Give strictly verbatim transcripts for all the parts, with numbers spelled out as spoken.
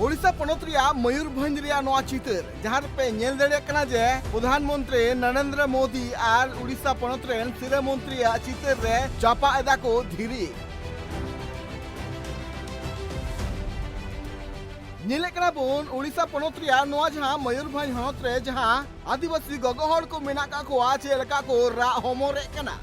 ᱳᱰᱤᱥᱟ ᱯᱚᱱᱚᱛ ᱨᱮᱭᱟᱜ ᱢᱚᱭᱩᱨᱵᱷᱚᱸᱡᱽ ᱨᱮᱭᱟᱜ ᱱᱚᱣᱟ ᱪᱤᱛᱟᱹᱨ, ᱡᱟᱦᱟᱸ ᱨᱮᱯᱮ ᱧᱮᱞ ᱫᱟᱲᱮᱭᱟᱜ ᱠᱟᱱᱟ ᱡᱮ ᱯᱨᱚᱫᱷᱟᱱ ᱢᱚᱱᱛᱨᱤ ᱱᱚᱨᱮᱱᱫᱨᱚ ᱢᱳᱫᱤ ᱟᱨ ᱳᱰᱤᱥᱟ ᱯᱚᱱᱚᱛ ᱨᱮᱱ ᱥᱤᱨᱟᱹ ᱢᱚᱱᱛᱨᱤᱭᱟᱜ ᱪᱤᱛᱟᱹᱨ ᱨᱮ ᱪᱟᱯᱟ ᱮᱫᱟ ᱠᱚ ᱫᱷᱤᱨᱤ᱾ ᱧᱮᱞᱮᱫ ᱠᱟᱱᱟ ᱵᱚᱱ ᱳᱰᱤᱥᱟ ᱯᱚᱱᱚᱛ ᱨᱮᱭᱟᱜ ᱱᱚᱣᱟ ᱡᱟᱦᱟᱸ ᱢᱚᱭᱩᱨᱵᱷᱚᱸᱡᱽ ᱦᱚᱱᱚᱛ ᱨᱮ ᱡᱟᱦᱟᱸ ᱟᱹᱫᱤᱵᱟᱹᱥᱤ ᱜᱚᱜᱚ ᱦᱚᱲ ᱠᱚ ᱢᱮᱱᱟᱜ ᱠᱟᱜ ᱠᱚᱣᱟ, ᱪᱮᱫ ᱞᱮᱠᱟ ᱠᱚ ᱨᱟᱜ ᱦᱚᱢᱚᱨᱮᱫ ᱠᱟᱱᱟ᱾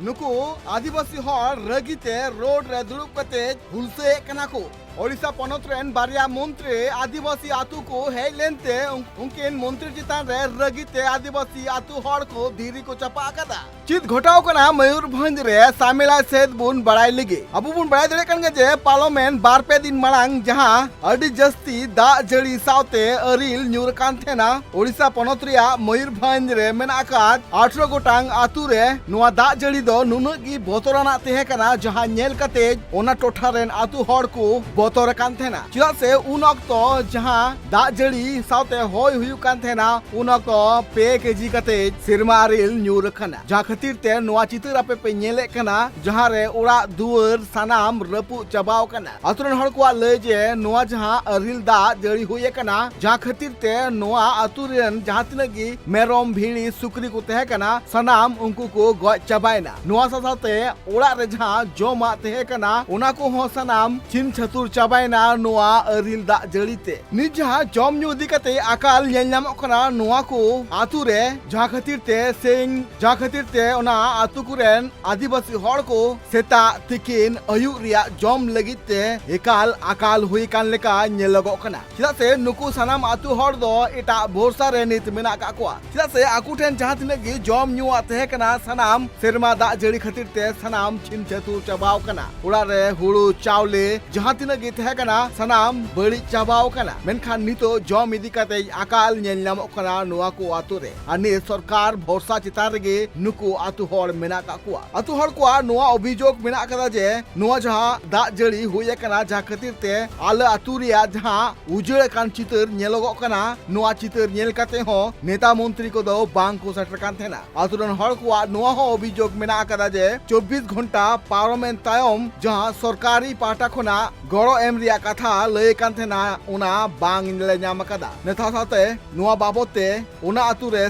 ᱱᱩᱠᱩ ᱟᱹᱫᱤᱵᱟᱹᱥᱤ ᱦᱚᱲ ᱨᱟᱹᱜᱤ ᱛᱮ ᱨᱳᱰ ᱨᱮ ᱫᱩᱲᱩᱵ ᱠᱟᱛᱮ ᱦᱩᱞᱥᱟᱹᱭᱮᱫ ᱠᱟᱱᱟ ᱠᱚ᱾ ᱳᱰᱤᱥᱟ ᱯᱚᱱᱚᱛ ᱨᱮᱱ ᱵᱟᱨᱭᱟ ᱢᱚᱱᱛᱨᱤ ᱟᱹᱫᱤᱵᱟᱹᱥᱤ ᱟᱹᱛᱩ ᱠᱚ ᱦᱮᱡ ᱞᱮᱱᱛᱮ ᱩᱱ-, ᱩᱱᱠᱤᱱ ᱢᱚᱱᱛᱨᱤ ᱪᱮᱛᱟᱱ ᱨᱮ ᱨᱟᱹᱜᱤ ᱛᱮ ᱟᱹᱫᱤᱵᱟᱹᱥᱤ ᱟᱹᱛᱩ ᱦᱚᱲ ᱠᱚ ᱫᱷᱤᱨᱤ ᱠᱚ ᱪᱟᱯᱟ ᱟᱠᱟᱫᱟ᱾ ᱪᱮᱫ ᱜᱷᱚᱴᱟᱣ ᱠᱟᱱᱟ ᱢᱚᱭᱩᱨᱵᱷᱚᱸᱡᱽ ᱨᱮ, ᱥᱟᱢᱮᱞᱟᱭ ᱥᱮᱫ ᱵᱚᱱ ᱵᱟᱲᱟᱭ ᱞᱮᱜᱮ᱾ ᱟᱵᱚ ᱵᱚᱱ ᱵᱟᱲᱟᱭ ᱫᱟᱲᱮᱭᱟᱜ ᱠᱟᱱ ᱜᱮᱭᱟ ᱡᱮ ᱯᱟᱨᱚᱢᱮᱱ ᱵᱟᱨ ᱯᱮ ᱫᱤᱱ ᱢᱟᱲᱟᱝ ᱡᱟᱦᱟᱸ ᱟᱹᱰᱤ ᱡᱟᱹᱥᱛᱤ ᱫᱟᱜ ᱡᱟᱹᱲᱤ ᱥᱟᱶᱛᱮ ᱟᱹᱨᱤᱞ ᱧᱩᱨ ᱟᱠᱟᱱ ᱛᱟᱦᱮᱱᱟ᱾ ᱳᱰᱤᱥᱟ ᱯᱚᱱᱚᱛ ᱨᱮᱭᱟᱜ ᱢᱚᱭᱩᱨᱵᱷᱚᱸᱡᱽ ᱨᱮ ᱢᱮᱱᱟᱜ ᱟᱠᱟᱫ ᱟᱴᱷᱨᱚ ᱜᱚᱴᱟᱝ ᱟᱛᱳ ᱨᱮ ᱱᱚᱣᱟ ᱫᱟᱜ ᱡᱟᱹᱲᱤ ᱫᱚ ᱱᱩᱱᱟᱹᱜ ᱜᱮ ᱵᱚᱛᱚᱨᱟᱱᱟᱜ ᱛᱟᱦᱮᱸ ᱠᱟᱱᱟ, ᱡᱟᱦᱟᱸ ᱧᱮᱞ ᱠᱟᱛᱮ ᱚᱱᱟ ᱴᱚᱴᱷᱟ ᱨᱮᱱ ᱟᱛᱳ ᱦᱚᱲ ᱠᱚ ᱵᱚᱛᱚᱨ ᱟᱠᱟᱱ ᱛᱟᱦᱮᱱᱟ᱾ ᱪᱮᱫᱟᱜ ᱥᱮ ᱩᱱ ᱚᱠᱛᱚ ᱡᱟᱦᱟᱸ ᱫᱟᱜ ᱡᱟᱹᱲᱤ ᱥᱟᱶᱛᱮ ᱦᱚᱭ ᱦᱩᱭᱩᱜ ᱠᱟᱱ ᱛᱟᱦᱮᱱᱟ, ᱩᱱ ᱚᱠᱛᱚ ᱯᱮ ᱠᱮᱡᱤ ᱠᱟᱛᱮ ᱥᱮᱨᱢᱟ ᱟᱹᱨᱤᱞ ᱧᱩᱨ ᱟᱠᱟᱱᱟ᱾ ᱡᱟᱦᱟᱸ ᱠᱷᱟᱹᱛᱤᱨ ᱛᱮ ᱱᱚᱣᱟ ᱪᱤᱛᱟᱹᱨ ᱟᱯᱮ ᱯᱮ ᱧᱮᱞᱮᱫ ᱠᱟᱱᱟ, ᱡᱟᱦᱟᱸ ᱨᱮ ᱚᱲᱟᱜ ᱫᱩᱣᱟᱹᱨ ᱥᱟᱱᱟᱢ ᱨᱟᱹᱯᱩᱫ ᱪᱟᱵᱟᱣ ᱟᱠᱟᱱᱟ᱾ ᱟᱛᱳ ᱨᱮᱱ ᱦᱚᱲ ᱠᱚᱣᱟᱜ ᱞᱟᱹᱭ ᱡᱮ ᱱᱚᱣᱟ ᱡᱟᱦᱟᱸ ᱟᱹᱨᱤᱞ ᱫᱟᱜ ᱡᱟᱹᱲᱤ ᱦᱩᱭ ᱟᱠᱟᱱᱟ, ᱡᱟᱦᱟᱸ ᱠᱷᱟᱹᱛᱤᱨ ᱛᱮ ᱱᱚᱣᱟ ᱟᱛᱳ ᱨᱮᱱ ᱡᱟᱦᱟᱸ ᱛᱤᱱᱟᱹᱜ ᱜᱮ ᱢᱮᱨᱚᱢ, ᱵᱷᱤᱲᱤ, ᱥᱩᱠᱨᱤ ᱠᱚ ᱛᱟᱦᱮᱸ ᱠᱟᱱᱟ, ᱥᱟᱱᱟᱢ ᱩᱱᱠᱩ ᱠᱚ ᱜᱚᱡ ᱪᱟᱵᱟᱭᱮᱱᱟ᱾ ᱱᱚᱣᱟ ᱥᱟᱶ ᱥᱟᱶᱛᱮ ᱚᱲᱟᱜ ᱨᱮ ᱡᱟᱦᱟᱸ ᱡᱚᱢᱟᱜ ᱛᱟᱦᱮᱸ ᱠᱟᱱᱟ, ᱚᱱᱟ ᱠᱚᱦᱚᱸ ᱥᱟᱱᱟᱢ ᱪᱷᱤᱢ ᱪᱷᱟᱹᱛᱩᱨ ᱪᱟᱵᱟᱭᱮᱱᱟ ᱱᱚᱣᱟ ᱟᱹᱨᱤᱞ ᱫᱟᱜ ᱡᱟᱹᱲᱤ ᱛᱮ᱾ ᱱᱤᱛ ᱡᱟᱦᱟᱸ ᱡᱚᱢ ᱧᱩ ᱤᱫᱤ ᱠᱟᱛᱮ ᱟᱠᱟᱞ ᱧᱮᱞ ᱧᱟᱢᱚᱜ ᱠᱟᱱᱟ ᱱᱚᱣᱟ ᱠᱚ ᱟᱛᱳ ᱨᱮ, ᱡᱟᱦᱟᱸ ᱠᱷᱟᱹᱛᱤᱨ ᱛᱮ ᱥᱮᱧ, ᱡᱟᱦᱟᱸ ᱠᱷᱟᱹᱛᱤᱨ ᱛᱮ ᱚᱱᱟ ᱟᱛᱳ ᱠᱚᱨᱮᱱ ᱟᱹᱫᱤᱵᱟᱹᱥᱤ ᱦᱚᱲ ᱠᱚ ᱥᱮᱛᱟᱜ, ᱛᱤᱠᱤᱱ, ᱟᱹᱭᱩᱵ ᱨᱮᱭᱟᱜ ᱡᱚᱢ ᱞᱟᱹᱜᱤᱫ ᱛᱮ ᱮᱠᱟᱞ ᱟᱠᱟᱞ ᱦᱩᱭ ᱠᱟᱱ ᱞᱮᱠᱟ ᱧᱮᱞᱚᱜᱚᱜ ᱠᱟᱱᱟ᱾ ᱪᱮᱫᱟᱜ ᱥᱮ ᱱᱩᱠᱩ ᱥᱟᱱᱟᱢ ᱟᱹᱛᱩ ᱦᱚᱲ ᱫᱚ ᱮᱴᱟᱜ ᱵᱷᱚᱨᱥᱟ ᱨᱮ ᱱᱤᱛ ᱢᱮᱱᱟᱜ ᱟᱠᱟᱫ ᱠᱚᱣᱟ᱾ ᱪᱮᱫᱟᱜ ᱥᱮ ᱟᱠᱚ ᱴᱷᱮᱱ ᱡᱟᱦᱟᱸ ᱛᱤᱱᱟᱹᱜ ᱜᱮ ᱡᱚᱢ ᱧᱩᱣᱟᱜ ᱛᱟᱦᱮᱸ ᱠᱟᱱᱟ, ᱥᱟᱱᱟᱢ ᱥᱮᱨᱢᱟ ᱫᱟᱜ ᱡᱟᱹᱲᱤ ᱠᱷᱟᱹᱛᱤᱨ ᱛᱮ ᱥᱟᱱᱟᱢ ᱪᱷᱤᱢ ᱪᱷᱟᱹᱛᱩᱨ ᱪᱟᱵᱟᱣ ᱠᱟᱱᱟ᱾ ᱚᱲᱟᱜ ᱨᱮ ᱦᱩᱲᱩ, ᱪᱟᱣᱞᱮ, ᱡᱟᱦᱟᱸ ᱛᱤᱱᱟᱹᱜ ᱛᱟᱦᱮᱸ ᱠᱟᱱᱟ, ᱥᱟᱱᱟᱢ ᱵᱟᱹᱲᱤᱡ ᱪᱟᱵᱟᱣ ᱠᱟᱱᱟ᱾ ᱢᱮᱱᱠᱷᱟᱱ ᱱᱤᱛᱚᱜ ᱡᱚᱢ ᱤᱫᱤ ᱠᱟᱛᱮ ᱟᱠᱟᱞ ᱧᱮᱞ ᱧᱟᱢᱚᱜ ᱠᱟᱱᱟ ᱱᱚᱣᱟ ᱠᱚ ᱟᱛᱳ ᱨᱮ᱾ ᱟᱨ ᱱᱤᱛ ᱥᱚᱨᱠᱟᱨ ᱵᱷᱚᱨᱥᱟ ᱪᱮᱛᱟᱱ ᱨᱮᱜᱮ ᱱᱩᱠᱩ ᱟᱛᱳ ᱦᱚᱲ ᱢᱮᱱᱟᱜ ᱠᱟᱜ ᱠᱚᱣᱟ᱾ ᱟᱛᱳ ᱦᱚᱲ ᱠᱚᱣᱟᱜ ᱱᱚᱣᱟ ᱚᱵᱷᱤᱡᱳᱜᱽ ᱢᱮᱱᱟᱜ ᱠᱟᱫᱟ ᱡᱮ ᱱᱚᱣᱟ ᱡᱟᱦᱟᱸ ᱫᱟᱜ ᱡᱟᱹᱲᱤ ᱦᱩᱭ ᱟᱠᱟᱱᱟ, ᱡᱟᱦᱟᱸ ᱠᱷᱟᱹᱛᱤᱨ ᱛᱮ ᱟᱞᱮ ᱟᱛᱳ ᱨᱮᱭᱟᱜ ᱡᱟᱦᱟᱸ ᱩᱡᱟᱹᱲ ᱟᱠᱟᱱ ᱪᱤᱛᱟᱹᱨ ᱧᱮᱞᱚᱜᱚᱜ ᱠᱟᱱᱟ, ᱱᱚᱣᱟ ᱪᱤᱛᱟᱹᱨ ᱧᱮᱞ ᱠᱟᱛᱮ ᱦᱚᱸ ᱱᱮᱛᱟ ᱢᱚᱱᱛᱨᱤ ᱠᱚᱫᱚ ᱵᱟᱝ ᱠᱚ ᱥᱮᱴᱮᱨ ᱠᱟᱱ ᱛᱟᱦᱮᱱᱟ᱾ ᱟᱛᱳ ᱨᱮᱱ ᱦᱚᱲ ᱠᱚᱣᱟᱜ ᱱᱚᱣᱟ ᱦᱚᱸ ᱚᱵᱷᱤᱡᱳᱜᱽ ᱢᱮᱱᱟᱜ ᱟᱠᱟᱫᱟ ᱡᱮ ᱪᱚᱵᱵᱤᱥ ᱜᱷᱚᱱᱴᱟ ᱯᱟᱨᱚᱢᱮᱱ ᱛᱟᱭᱚᱢ ᱡᱟᱦᱟᱸ ᱥᱚᱨᱠᱟᱨᱤ ᱯᱟᱦᱴᱟ ᱠᱷᱚᱱᱟᱜ ᱜᱚᱲᱚ ᱮᱢ ᱨᱮᱭᱟᱜ ᱠᱟᱛᱷᱟ ᱞᱟᱹᱭ ᱠᱟᱱ ᱛᱟᱦᱮᱱᱟ, ᱚᱱᱟ ᱵᱟᱝ ᱞᱮ ᱧᱟᱢ ᱟᱠᱟᱫᱟ᱾ ᱱᱮᱛᱷᱟ ᱥᱟᱶᱛᱮ ᱱᱚᱣᱟ ᱵᱟᱵᱚᱛ ᱛᱮ ᱚᱱᱟ ᱟᱛᱳ ᱨᱮ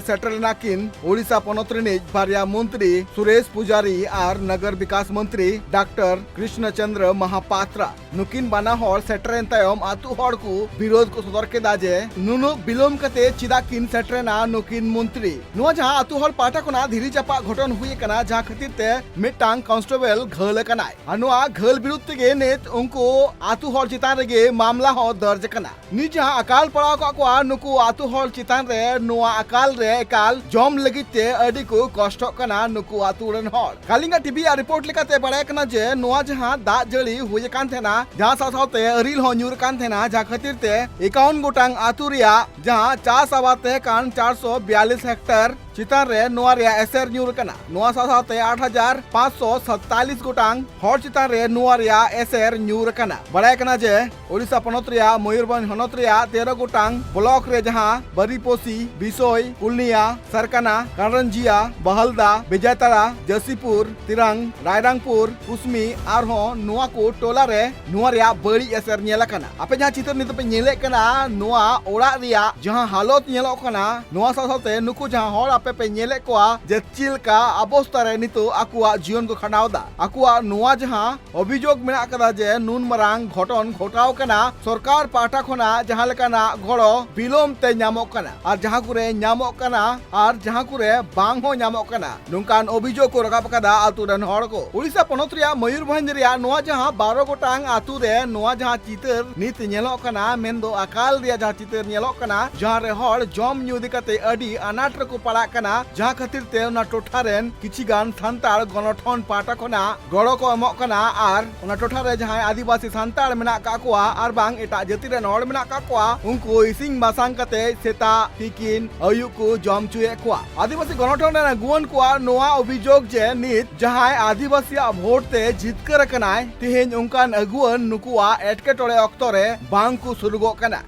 ᱥᱮᱴᱮᱨ ᱞᱮᱱᱟ ᱠᱤᱱ ᱳᱰᱤᱥᱟ ᱯᱚᱱᱚᱛ ᱨᱤᱱᱤᱡ ᱵᱟᱨᱭᱟ ᱢᱚᱱᱛᱨᱤ ᱥᱩᱨᱮᱥ ᱯᱩᱡᱟᱨᱤ ᱟᱨ ᱱᱚᱜᱚᱨ ᱵᱤᱠᱟᱥ ᱢᱚᱱᱛᱨᱤ ᱰᱟᱠᱛᱟᱨ ᱠᱨᱤᱥᱱᱚ ᱪᱚᱱᱫᱨᱚ ᱢᱟᱦᱟᱯᱟᱛᱨᱟ᱾ ᱱᱩᱠᱤᱱ ᱵᱟᱱᱟ ᱦᱚᱲ ᱥᱮᱴᱮᱨᱮᱱ ᱛᱟᱭᱚᱢ ᱟᱛᱳ ᱦᱚᱲ ᱠᱚ ᱵᱤᱨᱳᱫᱷ ᱠᱚ ᱥᱚᱫᱚᱨ ᱠᱮᱫᱟ ᱡᱮ ᱱᱩᱱᱟᱹᱜ ᱵᱤᱞᱚᱢ ᱠᱟᱛᱮ ᱪᱮᱫᱟᱜ ᱠᱤᱱ ᱥᱮᱴᱮᱨᱮᱱᱟ ᱱᱩᱠᱤᱱ ᱢᱚᱱᱛᱨᱤ᱾ ᱱᱚᱣᱟ ᱡᱟᱦᱟᱸ ᱟᱛᱳ ᱦᱚᱲ ᱯᱟᱦᱴᱟ ᱠᱷᱚᱱᱟᱜ ᱫᱷᱤᱨᱤ ᱪᱟᱯᱟᱫ ᱜᱷᱚᱴᱚᱱ ᱦᱩᱭ ᱟᱠᱟᱱᱟ, ᱡᱟᱦᱟᱸ ᱠᱷᱟᱹᱛᱤᱨ ᱛᱮ ᱢᱤᱫᱴᱟᱝ ᱠᱚᱱᱥᱴᱮᱵᱚᱞ ᱜᱷᱟᱹᱞ ᱟᱠᱟᱱᱟᱭ᱾ ᱟᱨ ᱱᱚᱣᱟ ᱜᱷᱟᱹᱞ ᱵᱤᱨᱩᱫᱷ ᱛᱮᱜᱮ ᱱᱤᱛ ᱩᱱᱠᱩ ᱟᱛᱳ ᱦᱚᱲ ᱪᱮᱛᱟᱱ ᱨᱮᱜᱮ ᱢᱟᱢᱞᱟ ᱦᱚᱸ ᱫᱚᱨᱡᱽ ᱟᱠᱟᱱᱟ᱾ ᱱᱤᱛ ᱡᱟᱦᱟᱸ ᱟᱠᱟᱞ ᱯᱟᱲᱟᱣ ᱟᱠᱟᱫ ᱠᱚᱣᱟ ᱱᱩᱠᱩ ᱟᱛᱳ ᱦᱚᱲ ᱪᱮᱛᱟᱱ ᱨᱮ, ᱱᱚᱣᱟ ᱟᱠᱟᱞ ᱨᱮ ᱮᱠᱟᱞ ᱡᱚᱢ ᱞᱟᱹᱜᱤᱫ ᱛᱮ ᱟᱹᱰᱤ ᱠᱚ ᱠᱚᱥᱴᱚᱜ ᱠᱟᱱᱟ ᱱᱩᱠᱩ ᱟᱛᱳ ᱨᱮᱱ ᱦᱚᱲ᱾ ᱠᱟᱞᱤᱝᱜᱟ ᱴᱤᱵᱷᱤ ᱟᱜ ᱨᱤᱯᱳᱨᱴ ᱞᱮᱠᱟᱛᱮ ᱵᱟᱲᱟᱭ ᱠᱟᱱᱟ ᱡᱮ ᱱᱚᱣᱟ ᱡᱟᱦᱟᱸ ᱫᱟᱜ ᱡᱟᱹᱲᱤ ᱦᱩᱭ ᱟᱠᱟᱱ ᱛᱟᱦᱮᱱᱟ, ᱡᱟᱦᱟᱸ ᱥᱟᱶ ᱥᱟᱶᱛᱮ ᱟᱹᱨᱤᱞ ᱦᱚᱸ ᱧᱩᱨ ᱟᱠᱟᱱ ᱛᱟᱦᱮᱱᱟ, ᱡᱟᱦᱟᱸ ᱠᱷᱟᱹᱛᱤᱨ ᱛᱮ ᱮᱠᱟᱣᱩᱱ ᱜᱚᱴᱟᱝ ᱟᱛᱳ ᱨᱮᱭᱟᱜ ᱡᱟᱦᱟᱸ ᱪᱟᱥ ᱟᱵᱟᱫ ᱛᱟᱦᱮᱸ ᱠᱟᱱ ᱪᱟᱨᱥᱚ ᱵᱤᱭᱟᱞᱤᱥ ᱦᱮᱠᱴᱟᱨ ᱪᱮᱛᱟᱱ ᱨᱮ ᱱᱚᱣᱟ ᱨᱮᱭᱟᱜ ᱮᱥᱮᱨ ᱧᱩᱨ ᱟᱠᱟᱱᱟ᱾ ᱱᱚᱣᱟ ᱥᱟᱶ ᱥᱟᱶᱛᱮ ᱟᱴ ᱦᱟᱡᱟᱨ ᱯᱟᱸᱪᱥᱚ ᱥᱟᱛᱛᱟᱞᱤᱥ ᱜᱚᱴᱟᱝ ᱦᱚᱲ ᱪᱮᱛᱟᱱ ᱨᱮ ᱱᱚᱣᱟ ᱨᱮᱭᱟᱜ ᱮᱥᱮᱨ ᱧᱩᱨ ᱟᱠᱟᱱᱟ᱾ ᱵᱟᱲᱟᱭ ᱠᱟᱱᱟ ᱡᱮ ᱳᱰᱤᱥᱟ ᱯᱚᱱᱚᱛ ᱨᱮᱭᱟᱜ ᱢᱚᱭᱩᱨᱵᱷᱚᱸᱡᱽ ᱦᱚᱱᱚᱛ ᱨᱮᱭᱟᱜ ᱛᱮᱨᱚ ᱜᱚᱴᱟᱝ ᱵᱞᱚᱠ ᱨᱮ, ᱡᱟᱦᱟᱸ ᱵᱟᱨᱤᱯᱚᱥᱤ, ᱵᱤᱥᱳᱭ, ᱠᱩᱞᱱᱤᱭᱟ, ᱥᱟᱨᱠᱟᱱᱟ, ᱠᱟᱨᱟᱱᱡᱤᱭᱟ, ᱵᱟᱦᱟᱞᱫᱟ, ᱵᱮᱡᱟᱭᱛᱟᱲᱟ, ᱡᱟᱹᱥᱤᱯᱩᱨ, ᱛᱤᱨᱟᱝ, ᱨᱟᱭᱨᱟᱝᱯᱩᱨ, ᱠᱩᱥᱢᱤ, ᱟᱨᱦᱚᱸ ᱱᱚᱣᱟ ᱠᱚ ᱴᱚᱞᱟ ᱨᱮ ᱱᱚᱣᱟ ᱨᱮᱭᱟᱜ ᱵᱟᱹᱲᱤᱡ ᱮᱥᱮᱨ ᱧᱮᱞ ᱟᱠᱟᱱᱟ᱾ ᱟᱯᱮ ᱡᱟᱦᱟᱸ ᱪᱤᱛᱟᱹᱨ ᱱᱤᱛᱚᱜ ᱯᱮ ᱧᱮᱞᱮᱫ ᱠᱟᱱᱟ, ᱱᱚᱣᱟ ᱚᱲᱟᱜ ᱨᱮᱭᱟᱜ ᱡᱟᱦᱟᱸ ᱦᱟᱞᱚᱛ ᱧᱮᱞᱚᱜ ᱠᱟᱱᱟ, ᱱᱚᱣᱟ ᱥᱟᱶ ᱥᱟᱶᱛᱮ ᱱᱩᱠᱩ ᱡᱟᱦᱟᱸ ᱦᱚᱲ ᱟᱯᱮ ᱯᱮ ᱧᱮᱞᱮᱫ ᱠᱚᱣᱟ ᱡᱮ ᱪᱮᱫ ᱞᱮᱠᱟ ᱚᱵᱚᱥᱛᱟ ᱨᱮ ᱱᱤᱛᱚᱜ ᱟᱠᱚᱣᱟᱜ ᱡᱤᱭᱚᱱ ᱠᱚ ᱠᱷᱟᱸᱰᱟᱣ ᱮᱫᱟ, ᱟᱠᱚᱣᱟᱜ ᱱᱚᱣᱟ ᱡᱟᱦᱟᱸ ᱚᱵᱷᱤᱡᱳᱜᱽ ᱢᱮᱱᱟᱜ ᱟᱠᱟᱫᱟ ᱡᱮ ᱱᱩᱱ ᱢᱟᱨᱟᱝ ᱜᱷᱚᱴᱚᱱ ᱜᱷᱚᱴᱟᱣ ᱠᱟᱱᱟ, ᱥᱚᱨᱠᱟᱨ ᱯᱟᱦᱴᱟ ᱠᱷᱚᱱᱟᱜ ᱡᱟᱦᱟᱸ ᱞᱮᱠᱟᱱᱟᱜ ᱜᱚᱲᱚ ᱵᱤᱞᱚᱢ ᱛᱮ ᱧᱟᱢᱚᱜ ᱠᱟᱱᱟ, ᱟᱨ ᱡᱟᱦᱟᱸ ᱠᱚᱨᱮ ᱧᱟᱢᱚᱜ ᱠᱟᱱᱟ ᱟᱨ ᱡᱟᱦᱟᱸ ᱠᱚᱨᱮ ᱵᱟᱝ ᱦᱚᱸ ᱧᱟᱢᱚᱜ ᱠᱟᱱᱟ, ᱱᱚᱝᱠᱟᱱ ᱚᱵᱷᱤᱡᱳᱜᱽ ᱠᱚ ᱨᱟᱠᱟᱵ ᱟᱠᱟᱫᱟ ᱟᱛᱳ ᱨᱮᱱ ᱦᱚᱲ ᱠᱚ᱾ ᱳᱰᱤᱥᱟ ᱯᱚᱱᱚᱛ ᱨᱮᱭᱟᱜ ᱢᱚᱭᱩᱨᱵᱷᱚᱸᱡᱽ ᱨᱮᱭᱟᱜ ᱱᱚᱣᱟ ᱡᱟᱦᱟᱸ ᱵᱟᱨᱚ ᱜᱚᱴᱟᱝ ᱟᱛᱳ ᱨᱮ ᱱᱚᱣᱟ ᱡᱟᱦᱟᱸ ᱪᱤᱛᱟᱹᱨ ᱱᱤᱛ ᱧᱮᱞᱚᱜ ᱠᱟᱱᱟ, ᱢᱮᱱᱫᱚ ᱟᱠᱟᱞ ᱨᱮᱭᱟᱜ ᱡᱟᱦᱟᱸ ᱪᱤᱛᱟᱹᱨ ᱧᱮᱞᱚᱜ ᱠᱟᱱᱟ, ᱡᱟᱦᱟᱸ ᱨᱮ ᱦᱚᱲ ᱡᱚᱢ ᱧᱩ ᱤᱫᱤ ᱠᱟᱛᱮ ᱟᱹᱰᱤ ᱟᱱᱟᱴ ᱨᱮᱠᱚ ᱯᱟᱲᱟᱜ ᱠᱟᱱᱟ, ᱡᱟᱦᱟᱸ ᱠᱷᱟᱹᱛᱤᱨ ᱛᱮ ᱚᱱᱟ ᱴᱚᱴᱷᱟ ᱨᱮᱱ ᱠᱤᱪᱷᱤ ᱜᱟᱱ ᱥᱟᱱᱛᱟᱲ ᱜᱚᱱᱚᱴᱷᱚᱱ ᱯᱟᱦᱴᱟ ᱠᱷᱚᱱᱟᱜ ᱜᱚᱲᱚ ᱠᱚ ᱮᱢᱚᱜ ᱠᱟᱱᱟ ᱟᱨ ᱚᱱᱟ ᱴᱚᱴᱷᱟ ᱨᱮ ᱡᱟᱦᱟᱸᱭ ᱟᱹᱫᱤᱵᱟᱹᱥᱤ ᱥᱟᱱᱛᱟᱲ ᱢᱮᱱᱟᱜ ᱠᱟᱜ ᱠᱚᱣᱟ ᱟᱨ ᱵᱟᱝ ᱮᱴᱟᱜ ᱡᱟᱹᱛᱤ ᱨᱮᱱ ᱦᱚᱲ ᱢᱮᱱᱟᱜ ᱠᱟᱜ ᱠᱚᱣᱟ, ᱩᱱᱠᱩ ᱤᱥᱤᱱ ᱵᱟᱥᱟᱝ ᱠᱟᱛᱮ ᱥᱮᱛᱟᱜ ᱛᱤᱠᱤᱱ ᱟᱹᱭᱩᱵ ᱠᱚ ᱡᱚᱢ ᱦᱚᱪᱚᱭᱮᱫ ᱠᱚᱣᱟ᱾ ᱟᱹᱫᱤᱵᱟᱹᱥᱤ ᱜᱚᱱᱚᱴᱷᱚᱱ ᱨᱮᱱ ᱟᱹᱜᱩᱣᱟᱹᱱ ᱠᱚᱣᱟᱜ ᱱᱚᱣᱟ ᱚᱵᱷᱤᱡᱳᱜᱽ ᱡᱮ ᱱᱤᱛ ᱡᱟᱦᱟᱸᱭ ᱟᱹᱫᱤᱵᱟᱹᱥᱤᱭᱟᱜ ᱵᱷᱳᱴ ᱛᱮ ᱡᱤᱛᱠᱟᱹᱨ ᱟᱠᱟᱱᱟᱭ, ᱛᱮᱦᱮᱧ ᱚᱱᱠᱟᱱ ᱟᱹᱜᱩᱣᱟᱹᱱ ᱱᱩᱠᱩᱣᱟᱜ ᱮᱴᱠᱮᱴᱚᱬᱮ ᱚᱠᱛᱚ ᱨᱮ ᱵᱟᱝ ᱠᱚ ᱥᱩᱨᱩᱜᱚᱜ ᱠᱟᱱᱟ᱾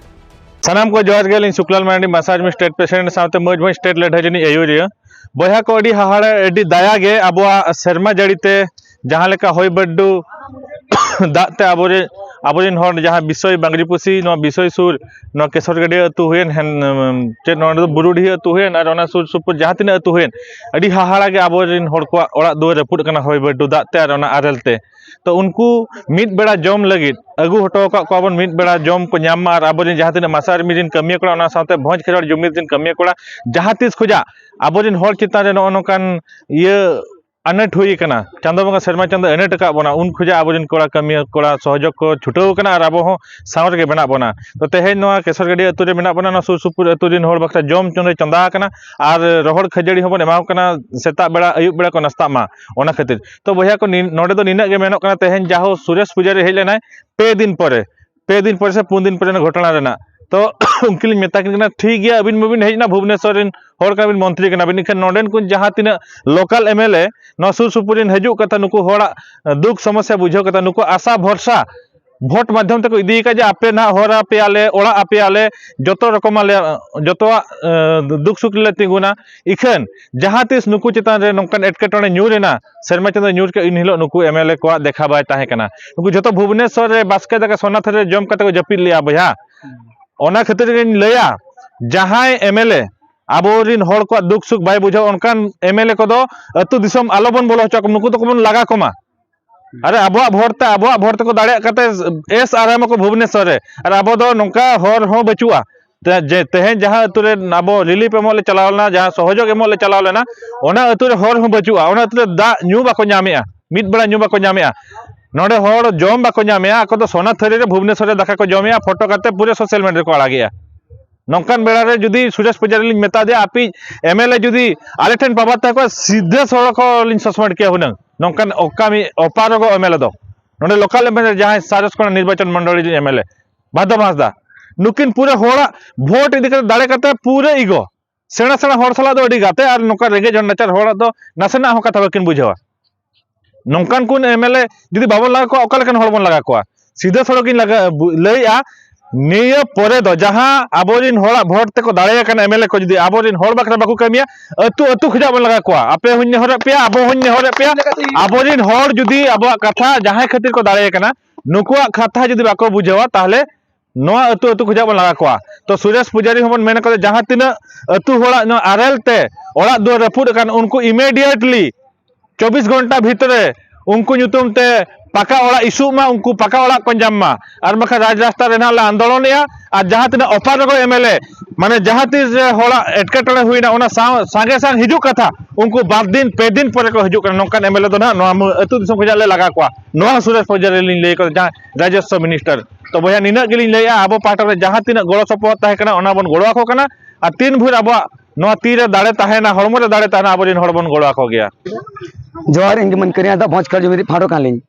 ᱥᱟᱱᱟᱢ ᱠᱚ ᱡᱚᱦᱟᱨ ᱜᱮ᱾ ᱟᱹᱞᱤᱧ ᱥᱩᱠᱞᱟᱞ ᱢᱟᱨᱟᱱᱰᱤ, ᱢᱟᱥᱟᱡᱽ ᱢᱤ ᱥᱴᱮᱴ ᱯᱨᱮᱥᱤᱰᱮᱱᱴ ᱥᱟᱶᱛᱮ ᱢᱚᱭᱩᱨᱵᱷᱚᱸᱡᱽ ᱥᱴᱮᱴ ᱞᱟᱹᱰᱷᱟᱹᱭ ᱨᱤᱱᱤᱡ ᱟᱹᱭᱩᱨᱤᱭᱟᱹ᱾ ᱵᱚᱭᱦᱟ ᱠᱚ, ᱟᱹᱰᱤ ᱦᱟᱦᱟᱲᱟ, ᱟᱹᱰᱤ ᱫᱟᱭᱟ ᱜᱮ ᱟᱵᱚᱣᱟᱜ ᱥᱮᱨᱢᱟ ᱡᱟᱹᱲᱤ ᱛᱮ ᱡᱟᱦᱟᱸ ᱞᱮᱠᱟ ᱦᱚᱭ ᱵᱟᱹᱨᱰᱩ ᱫᱟᱜ ᱛᱮ ᱟᱵᱚᱨᱮ-, ᱟᱵᱚᱨᱮᱱ ᱦᱚᱲ ᱡᱟᱦᱟᱸ ᱵᱤᱥᱚᱭ ᱵᱟᱝᱨᱤ ᱯᱩᱥᱤ, ᱱᱚᱣᱟ ᱵᱤᱥᱚᱭ ᱥᱩᱨ, ᱱᱚᱣᱟ ᱠᱮᱥᱚᱨ ᱜᱟᱹᱰᱭᱟᱹ ᱟᱹᱛᱩ ᱦᱩᱭᱮᱱ, ᱦᱮᱱ-, ᱪᱮᱫ ᱱᱚᱣᱟ ᱫᱚ ᱵᱩᱨᱩᱰᱤᱦᱤ ᱟᱹᱛᱩ ᱦᱩᱭᱮᱱ, ᱟᱨ ᱚᱱᱟ ᱥᱩᱨ ᱥᱩᱯᱩᱨ ᱡᱟᱦᱟᱸ ᱛᱤᱱᱟᱹᱜ ᱟᱹᱛᱩ ᱦᱩᱭᱮᱱ, ᱟᱹᱰᱤ ᱦᱟᱦᱟᱲᱟ ᱜᱮ ᱟᱵᱚᱨᱮᱱ ᱦᱚᱲ ᱠᱚᱣᱟᱜ ᱚᱲᱟᱜ ᱫᱩᱣᱟᱹᱨ ᱨᱟᱹᱯᱩᱫ ᱟᱠᱟᱱᱟ ᱦᱚᱭ ᱵᱟᱹᱨᱰᱩ ᱫᱟᱜ ᱛᱮ ᱟᱨ ᱚᱱᱟ ᱟᱨᱮᱞ ᱛᱮ᱾ ᱛᱚ ᱩᱱᱠᱩ ᱢᱤᱫ ᱵᱮᱲᱟ ᱡᱚᱢ ᱞᱟᱹᱜᱤᱫ ᱟᱹᱜᱩ ᱦᱚᱴᱚ ᱟᱠᱟᱫ ᱠᱚᱣᱟ ᱵᱚᱱ, ᱢᱤᱫ ᱵᱮᱲᱟ ᱡᱚᱢ ᱠᱚ ᱧᱟᱢ ᱢᱟ, ᱟᱨ ᱟᱵᱚᱨᱮᱱ ᱡᱟᱦᱟᱸ ᱛᱤᱱᱟᱹᱜ ᱢᱟᱥᱟ ᱟᱨᱢᱤ ᱨᱮᱱ ᱠᱟᱹᱢᱤᱭᱟᱹ ᱠᱚᱲᱟ, ᱚᱱᱟ ᱥᱟᱶᱛᱮ ᱵᱷᱚᱸᱡᱽ ᱠᱷᱮᱨᱣᱟᱲ ᱡᱩᱢᱤᱫ ᱨᱮᱱ ᱠᱟᱹᱢᱤᱭᱟᱹ ᱠᱚᱲᱟ ᱡᱟᱦᱟᱸ ᱛᱤᱥ ᱠᱷᱚᱡᱟᱜ ᱟᱵᱚᱨᱮᱱ ᱦᱚᱲ ᱪᱮᱛᱟᱱ ᱨᱮ ᱱᱚᱜᱼᱚ ᱱᱚᱝᱠᱟᱱ ᱤᱭᱟᱹ ᱟᱱᱟᱴ ᱦᱩᱭ ᱟᱠᱟᱱᱟ, ᱪᱟᱸᱫᱚ ᱵᱚᱸᱜᱟ ᱥᱮᱨᱢᱟ ᱪᱟᱸᱫᱚ ᱟᱱᱟᱴ ᱟᱠᱟᱫ ᱵᱚᱱᱟ, ᱩᱱ ᱠᱷᱚᱡᱟᱜ ᱟᱵᱚᱨᱮᱱ ᱠᱚᱲᱟ ᱠᱟᱹᱢᱤᱭᱟᱹ ᱠᱚᱲᱟ ᱥᱚᱦᱚᱡᱳᱜᱽ ᱠᱚ ᱪᱷᱩᱴᱟᱹᱣ ᱟᱠᱟᱱᱟ ᱟᱨ ᱟᱵᱚ ᱦᱚᱸ ᱥᱟᱶ ᱨᱮᱜᱮ ᱢᱮᱱᱟᱜ ᱵᱚᱱᱟ᱾ ᱛᱚ ᱛᱮᱦᱮᱧ ᱱᱚᱣᱟ ᱠᱮᱥᱚᱨ ᱜᱟᱹᱰᱭᱟᱹ ᱟᱹᱛᱩ ᱨᱮ ᱢᱮᱱᱟᱜ ᱵᱚᱱᱟ, ᱱᱚᱣᱟ ᱥᱩᱨ ᱥᱩᱯᱩᱨ ᱟᱹᱛᱩ ᱨᱮᱱ ᱦᱚᱲ ᱵᱟᱠᱷᱨᱟ ᱡᱚᱢ ᱪᱚᱸᱫᱟ ᱪᱚᱸᱫᱟ ᱟᱠᱟᱱᱟ ᱟᱨ ᱨᱚᱦᱚᱲ ᱠᱷᱟᱹᱡᱟᱹᱲᱤ ᱦᱚᱸᱵᱚᱱ ᱮᱢᱟ ᱠᱚ ᱠᱟᱱᱟ, ᱥᱮᱛᱟᱜ ᱵᱮᱲᱟ ᱟᱹᱭᱩᱵ ᱵᱮᱲᱟ ᱠᱚ ᱱᱟᱥᱛᱟᱜ ᱢᱟ᱾ ᱚᱱᱟ ᱠᱷᱟᱹᱛᱤᱨ ᱛᱚ ᱵᱚᱭᱦᱟ ᱠᱚ, ᱱᱤ-, ᱱᱚᱰᱮ ᱫᱚ ᱱᱤᱱᱟᱹᱜ ᱜᱮ ᱢᱮᱱᱚᱜ ᱠᱟᱱᱟ, ᱛᱮᱦᱮᱧ ᱡᱟᱦᱳ ᱥᱩᱨᱮᱥ ᱯᱩᱡᱟᱨᱤ ᱦᱮᱡ ᱞᱮᱱᱟᱭ ᱯᱮ ᱫᱤᱱ ᱯᱚᱨᱮ, ᱯᱮ ᱫᱤᱱ ᱯᱚᱨᱮ ᱥᱮ ᱯᱩᱱ ᱫᱤᱱ ᱯᱚᱨᱮ ᱚᱱᱟ ᱜᱷᱚᱴᱚᱱᱟ ᱨᱮᱱᱟᱜ᱾ ᱛᱚ ᱩᱱᱠᱤᱱ ᱞᱤᱧ ᱢᱮᱛᱟ ᱠᱤᱱ ᱠᱟᱱᱟ, ᱴᱷᱤᱠ ᱜᱮᱭᱟ, ᱟᱹᱵᱤᱱ ᱢᱟᱵᱤᱱ ᱦᱮᱡ ᱮᱱᱟ, ᱵᱷᱩᱵᱽᱱᱮᱥᱚᱨ ᱨᱮᱱ ᱦᱚᱲ ᱠᱟᱱᱟᱵᱤᱱ, ᱢᱚᱱᱛᱨᱤ ᱠᱟᱱᱟᱵᱤᱱ, ᱮᱱᱠᱷᱟᱱ ᱱᱚᱰᱮᱱ ᱠᱚ ᱡᱟᱦᱟᱸ ᱛᱤᱱᱟᱹᱜ ᱞᱳᱠᱟᱞ ᱮᱢ ᱮᱞ ᱮ ᱱᱚᱣᱟ ᱥᱩᱨ ᱥᱩᱯᱩᱨ ᱨᱮᱱ ᱦᱤᱡᱩᱜ ᱠᱟᱛᱷᱟ, ᱱᱩᱠᱩ ᱦᱚᱲᱟᱜ ᱫᱩᱠ ᱥᱚᱢᱚᱥᱥᱟ ᱵᱩᱡᱷᱟᱹᱣ ᱠᱟᱛᱷᱟ, ᱱᱩᱠᱩ ᱟᱥᱟ ᱵᱷᱚᱨᱥᱟ ᱵᱷᱳᱴ ᱢᱟᱫᱽᱫᱷᱚᱢ ᱛᱮᱠᱚ ᱤᱫᱤ ᱟᱠᱟᱫ ᱡᱮ ᱟᱯᱮ ᱱᱟᱦᱟᱜ ᱦᱚᱨ ᱟᱯᱮᱭᱟᱞᱮ, ᱚᱲᱟᱜ ᱟᱯᱮᱭᱟᱞᱮ, ᱡᱚᱛᱚ ᱨᱚᱠᱚᱢᱟᱜ ᱞᱮ, ᱡᱚᱛᱚᱣᱟᱜ, ᱮ, ᱫᱩᱠ ᱥᱩᱠ ᱨᱮᱞᱮ ᱛᱤᱸᱜᱩᱱᱟ᱾ ᱤᱠᱷᱟᱹᱱ ᱡᱟᱦᱟᱸ ᱛᱤᱥ ᱱᱩᱠᱩ ᱪᱮᱛᱟᱱ ᱨᱮ ᱱᱚᱝᱠᱟᱱ ᱮᱴᱠᱮᱴᱚᱬᱮ ᱧᱩᱨ ᱮᱱᱟ, ᱥᱮᱨᱢᱟ ᱪᱟᱸᱫᱚ ᱧᱩᱨ ᱠᱮᱫ, ᱤᱱ ᱦᱤᱞᱳᱜ ᱱᱩᱠᱩ ᱮᱢ ᱮᱞ ᱮ ᱠᱚᱣᱟᱜ ᱫᱮᱠᱷᱟ ᱵᱟᱭ ᱛᱟᱦᱮᱸ ᱠᱟᱱᱟ᱾ ᱱᱩᱠᱩ ᱡᱚᱛᱚ ᱵᱷᱩᱵᱽᱱᱮᱥᱚᱨ ᱨᱮ ᱵᱟᱥᱠᱮ ᱫᱟᱠᱟ ᱥᱚᱱᱟ ᱛᱷᱟᱹᱨᱤ ᱨᱮ ᱡᱚᱢ ᱠᱟᱛᱮ ᱠᱚ ᱡᱟᱹᱯᱤᱫ ᱞᱮᱜᱼᱟ ᱵᱚᱭᱦᱟ᱾ ᱚᱱᱟ ᱠᱷᱟᱹᱛᱤᱨ ᱜᱤᱧ ᱞᱟᱹᱭᱟ, ᱡᱟᱦᱟᱸᱭ ᱮᱢ ᱮᱞ ᱮ ᱟᱵᱚᱨᱤᱱ ᱦᱚᱲ ᱠᱚᱣᱟᱜ ᱫᱩᱠ ᱥᱩᱠ ᱵᱟᱭ ᱵᱩᱡᱷᱟᱹᱣᱟ, ᱚᱱᱠᱟᱱ ᱮᱢ ᱮᱞ ᱮ ᱠᱚᱫᱚ ᱟᱹᱛᱩ ᱫᱤᱥᱚᱢ ᱟᱞᱚᱵᱚᱱ ᱵᱚᱞᱚ ᱦᱚᱪᱚ ᱟᱠᱚ, ᱱᱩᱠᱩ ᱫᱚᱠᱚ ᱵᱚᱱ ᱞᱟᱜᱟ ᱠᱚᱢᱟ᱾ ᱟᱨᱮ, ᱟᱵᱚᱣᱟᱜ ᱵᱷᱳᱴ ᱛᱮ, ᱟᱵᱚᱣᱟᱜ ᱵᱷᱳᱴ ᱛᱮᱠᱚ ᱫᱟᱲᱮᱭᱟᱜ ᱠᱟᱛᱮ ᱮᱥ ᱟᱨ ᱮᱢ ᱟᱠᱚ ᱵᱷᱩᱵᱽᱱᱮᱥᱚᱨ ᱨᱮ, ᱟᱨ ᱟᱵᱚ ᱫᱚ ᱱᱚᱝᱠᱟ ᱦᱚᱨ ᱦᱚᱸ ᱵᱟᱹᱪᱩᱜᱼᱟ᱾ ᱛᱮ-, ᱡᱮ ᱛᱮᱦᱮᱧ ᱡᱟᱦᱟᱸ ᱟᱹᱛᱩ ᱨᱮ ᱟᱵᱚ ᱨᱤᱞᱤᱯ ᱮᱢᱚᱜ ᱞᱮ ᱪᱟᱞᱟᱣ ᱞᱮᱱᱟ, ᱡᱟᱦᱟᱸ ᱥᱚᱦᱚᱡᱳᱜᱽ ᱮᱢᱚᱜ ᱞᱮ ᱪᱟᱞᱟᱣ ᱞᱮᱱᱟ, ᱚᱱᱟ ᱟᱹᱛᱩ ᱨᱮ ᱦᱚᱨ ᱦᱚᱸ ᱵᱟᱹᱪᱩᱜᱼᱟ, ᱚᱱᱟ ᱟᱹᱛᱩ ᱨᱮ ᱫᱟᱜ ᱧᱩ ᱵᱟᱠᱚ ᱧᱟᱢᱮᱜᱼᱟ, ᱢᱤᱫ ᱵᱮᱲᱟ ᱧᱩ ᱵᱟᱠᱚ ᱧᱟᱢᱮᱜᱼᱟ᱾ ᱱᱚᱰᱮ ᱦᱚᱲ ᱡᱚᱢ ᱵᱟᱠᱚ ᱧᱟᱢᱮᱜᱼᱟ, ᱟᱠᱚ ᱫᱚ ᱥᱚᱱᱟ ᱛᱷᱟᱹᱨᱤ ᱨᱮ ᱵᱷᱩᱵᱽᱱᱮᱥᱚᱨ ᱨᱮ ᱫᱟᱠᱟ ᱠᱚ ᱡᱚᱢᱮᱜᱼᱟ, ᱯᱷᱳᱴᱳ ᱠᱟᱛᱮ ᱯᱩᱨᱟᱹ ᱥᱳᱥᱟᱞ ᱢᱤᱰᱤᱭᱟ ᱨᱮᱠᱚ ᱟᱲᱟᱜᱮᱜᱼᱟ᱾ ᱱᱚᱝᱠᱟᱱ ᱵᱮᱲᱟ ᱨᱮ ᱡᱩᱫᱤ ᱥᱩᱨᱮᱥ ᱯᱩᱡᱟᱨᱤ ᱞᱤᱧ ᱢᱮᱛᱟ ᱫᱮᱭᱟ, ᱟᱯᱮ ᱮᱢ ᱮᱞ ᱮ ᱡᱩᱫᱤ ᱟᱞᱮ ᱴᱷᱮᱱ ᱯᱟᱵᱟᱨ ᱛᱟᱦᱮᱸ ᱠᱚᱜᱼᱟ, ᱥᱤᱫᱷᱟᱹ ᱥᱚᱲᱚᱠ ᱦᱚᱸ ᱞᱤᱧ ᱥᱟᱥᱯᱮᱱᱰ ᱠᱮᱭᱟ ᱦᱩᱱᱟᱹᱝ᱾ ᱱᱚᱝᱠᱟᱱ ᱚᱠᱟᱢᱤ ᱚᱯᱟᱨᱚᱜᱚ ᱮᱢ ᱮᱞ ᱮ ᱫᱚ ᱱᱚᱰᱮ ᱞᱳᱠᱟᱞ ᱮᱢ ᱮᱞ ᱮ ᱡᱟᱦᱟᱸᱭ ᱥᱟᱨᱮᱥ ᱠᱷᱚᱱᱟᱜ ᱱᱤᱨᱵᱟᱪᱚᱱ ᱢᱚᱱᱰᱚᱞᱤ ᱨᱤᱱ ᱮᱢ ᱮᱞ ᱮ ᱵᱷᱟᱫᱚ ᱦᱟᱸᱥᱫᱟ, ᱱᱩᱠᱤᱱ ᱯᱩᱨᱟᱹ ᱦᱚᱲᱟᱜ ᱵᱷᱳᱴ ᱤᱫᱤ ᱠᱟᱛᱮ ᱫᱟᱲᱮ ᱠᱟᱛᱮ ᱯᱩᱨᱟᱹ ᱤᱜᱚ᱾ ᱥᱮᱬᱟ ᱥᱮᱬᱟ ᱦᱚᱲ ᱥᱟᱞᱟᱜ ᱫᱚ ᱟᱹᱰᱤ ᱜᱟᱛᱮ, ᱟᱨ ᱱᱚᱝᱠᱟ ᱨᱮᱸᱜᱮᱡ ᱦᱚᱲ ᱱᱟᱪᱟᱨ ᱦᱚᱲᱟᱜ ᱫᱚ ᱱᱟᱥᱮᱱᱟᱜ ᱦᱚᱸ ᱠᱟᱛᱷᱟ ᱵᱟᱹᱠᱤᱱ ᱵᱩᱡᱷᱟᱹᱣᱟ᱾ ᱱᱚᱝᱠᱟᱱ ᱠᱚ ᱮᱢ ᱮᱞ ᱮ ᱡᱩᱫᱤ ᱵᱟᱵᱚᱱ ᱞᱟᱜᱟ ᱠᱚᱣᱟ, ᱚᱠᱟ ᱞᱮᱠᱟᱱ ᱦᱚᱲ ᱵᱚᱱ ᱞᱟᱜᱟ ᱠᱚᱣᱟ? ᱥᱤᱫᱷᱟᱹ ᱥᱚᱲᱚᱠ ᱤᱧ ᱞᱟᱜᱟ-, ᱵᱩ-, ᱞᱟᱹᱭᱮᱜᱼᱟ, ᱱᱤᱭᱟᱹ ᱯᱚᱨᱮ ᱫᱚ ᱡᱟᱦᱟᱸ ᱟᱵᱚᱨᱮᱱ ᱦᱚᱲᱟᱜ ᱵᱷᱳᱴ ᱛᱮᱠᱚ ᱫᱟᱲᱮᱭᱟᱠᱟᱱ ᱮᱢ ᱮᱞ ᱮ ᱠᱚ ᱡᱩᱫᱤ ᱟᱵᱚᱨᱮᱱ ᱦᱚᱲ ᱵᱟᱠᱷᱨᱟ ᱵᱟᱠᱚ ᱠᱟᱹᱢᱤᱭᱟ, ᱟᱹᱛᱩ ᱟᱹᱛᱩ ᱠᱷᱚᱱᱟᱜ ᱵᱚᱱ ᱞᱟᱜᱟ ᱠᱚᱣᱟ᱾ ᱟᱯᱮ ᱦᱚᱸᱧ ᱱᱮᱦᱚᱨᱮᱫ ᱯᱮᱭᱟ, ᱟᱵᱚ ᱦᱚᱸᱧ ᱱᱮᱦᱚᱨᱮᱫ ᱯᱮᱭᱟ, ᱟᱵᱚᱨᱮᱱ ᱦᱚᱲ ᱡᱩᱫᱤ ᱟᱵᱚᱣᱟᱜ ᱠᱟᱛᱷᱟ ᱡᱟᱦᱟᱸᱭ ᱠᱷᱟᱹᱛᱤᱨ ᱠᱚ ᱫᱟᱲᱮᱭᱟᱠᱟᱱᱟ, ᱱᱩᱠᱩᱣᱟᱜ ᱠᱟᱛᱷᱟ ᱡᱩᱫᱤ ᱵᱟᱠᱚ ᱵᱩᱡᱷᱟᱹᱣᱟ, ᱛᱟᱦᱚᱞᱮ ᱱᱚᱣᱟ ᱟᱹᱛᱩ ᱟᱹᱛᱩ ᱠᱷᱚᱱᱟᱜ ᱵᱚᱱ ᱞᱟᱜᱟ ᱠᱚᱣᱟ᱾ ᱛᱚ ᱥᱩᱨᱮᱥ ᱯᱩᱡᱟᱨᱤ ᱦᱚᱸᱵᱚᱱ ᱢᱮᱱ ᱠᱟᱫᱟ, ᱡᱟᱦᱟᱸ ᱛᱤᱱᱟᱹᱜ ᱟᱹᱛᱩ ᱦᱚᱲᱟᱜ ᱱᱚᱣᱟ ᱟᱨᱮᱞ ᱛᱮ ᱚᱲᱟᱜ ᱫᱩᱣᱟᱹᱨ ᱨᱟᱹᱯᱩᱫ ᱟᱠᱟᱱ, ᱩᱱᱠᱩ ᱤᱢᱤᱰᱤᱭᱮᱴᱞᱤ ᱪᱚᱵᱵᱤᱥ ᱜᱷᱚᱱᱴᱟ ᱵᱷᱤᱛᱨᱮ ᱩᱱᱠᱩ ᱧᱩᱛᱩᱢ ᱛᱮ ᱯᱟᱠᱟ ᱚᱲᱟᱜ ᱤᱥᱩᱜ ᱢᱟ, ᱩᱱᱠᱩ ᱯᱟᱠᱟ ᱚᱲᱟᱜ ᱠᱚ ᱧᱟᱢ ᱢᱟ, ᱟᱨ ᱵᱟᱠᱷᱟᱱ ᱨᱟᱡᱽ ᱨᱟᱥᱛᱟ ᱨᱮ ᱱᱟᱦᱟᱜ ᱞᱮ ᱟᱱᱫᱳᱞᱚᱱᱮᱜᱼᱟ᱾ ᱟᱨ ᱡᱟᱦᱟᱸ ᱛᱤᱱᱟᱹᱜ ᱚᱯᱟᱨᱚᱜᱚ ᱮᱢ ᱮᱞ ᱮ, ᱢᱟᱱᱮ ᱡᱟᱦᱟᱸ ᱛᱤᱥ ᱨᱮ ᱦᱚᱲᱟᱜ ᱮᱴᱠᱮᱴᱚᱬᱮ ᱦᱩᱭᱱᱟ, ᱚᱱᱟ ᱥᱟᱶ ᱥᱟᱸᱜᱮ ᱥᱟᱝ ᱦᱤᱡᱩᱜ ᱠᱟᱛᱷᱟ, ᱩᱱᱠᱩ ᱵᱟᱨ ᱫᱤᱱ ᱯᱮ ᱫᱤᱱ ᱯᱚᱨᱮ ᱠᱚ ᱦᱤᱡᱩᱜ ᱠᱟᱱᱟ᱾ ᱱᱚᱝᱠᱟᱱ ᱮᱢ ᱮᱞ ᱮ ᱫᱚ ᱱᱟᱦᱟᱜ ᱱᱚᱣᱟ ᱢᱩ-, ᱟᱹᱛᱩ ᱫᱤᱥᱚᱢ ᱠᱷᱚᱱᱟᱜ ᱞᱮ ᱞᱟᱜᱟ ᱠᱚᱣᱟ᱾ ᱱᱚᱣᱟ ᱦᱚᱸ ᱥᱩᱨᱮᱥ ᱯᱚᱡᱟᱨᱤ ᱞᱤᱧ ᱞᱟᱹᱭ ᱠᱟᱫᱟ, ᱡᱟᱦᱟᱸ ᱨᱟᱡᱚᱥᱥᱚ ᱢᱤᱱᱤᱥᱴᱟᱨ᱾ ᱛᱚ ᱵᱚᱭᱦᱟ, ᱱᱤᱱᱟᱹᱜ ᱜᱮᱞᱤᱧ ᱞᱟᱹᱭᱮᱜᱼᱟ, ᱟᱵᱚ ᱯᱟᱦᱴᱟ ᱨᱮ ᱡᱟᱦᱟᱸ ᱛᱤᱱᱟᱹᱜ ᱜᱚᱲᱚ ᱥᱚᱯᱚᱦᱚᱫ ᱛᱟᱦᱮᱸ ᱠᱟᱱᱟ, ᱚᱱᱟ ᱵᱚᱱ ᱜᱚᱲᱚ ᱟᱠᱚ ᱠᱟᱱᱟ᱾ ᱟᱨ ᱛᱤᱱ ᱵᱷᱳᱨ ᱟᱵᱚᱣᱟᱜ ᱱᱚᱣᱟ ᱛᱤ ᱨᱮ ᱫᱟᱲᱮ ᱛᱟᱦᱮᱱᱟ, ᱦᱚᱲᱢᱚ ᱨᱮ ᱫᱟᱲᱮ ᱛᱟᱦᱮᱱᱟ, ᱟᱵᱚᱨᱮᱱ ᱦᱚᱲ ᱵᱚᱱ ᱜᱚᱲᱚ ᱟᱠᱚ ᱜᱮᱭᱟ᱾ ᱡᱚᱦᱟᱨ, ᱤᱧ ᱜᱮ ᱢᱟᱹᱱᱠᱟᱹᱨᱤᱭᱟᱹ ᱫᱚ ᱵᱷᱚᱸᱡᱽ ᱠᱷᱟᱲ ᱡᱩᱢᱤ ᱨᱤᱱᱤᱡ ᱯᱷᱟᱸᱰᱚ ᱠᱟᱱᱟᱞᱤᱧ᱾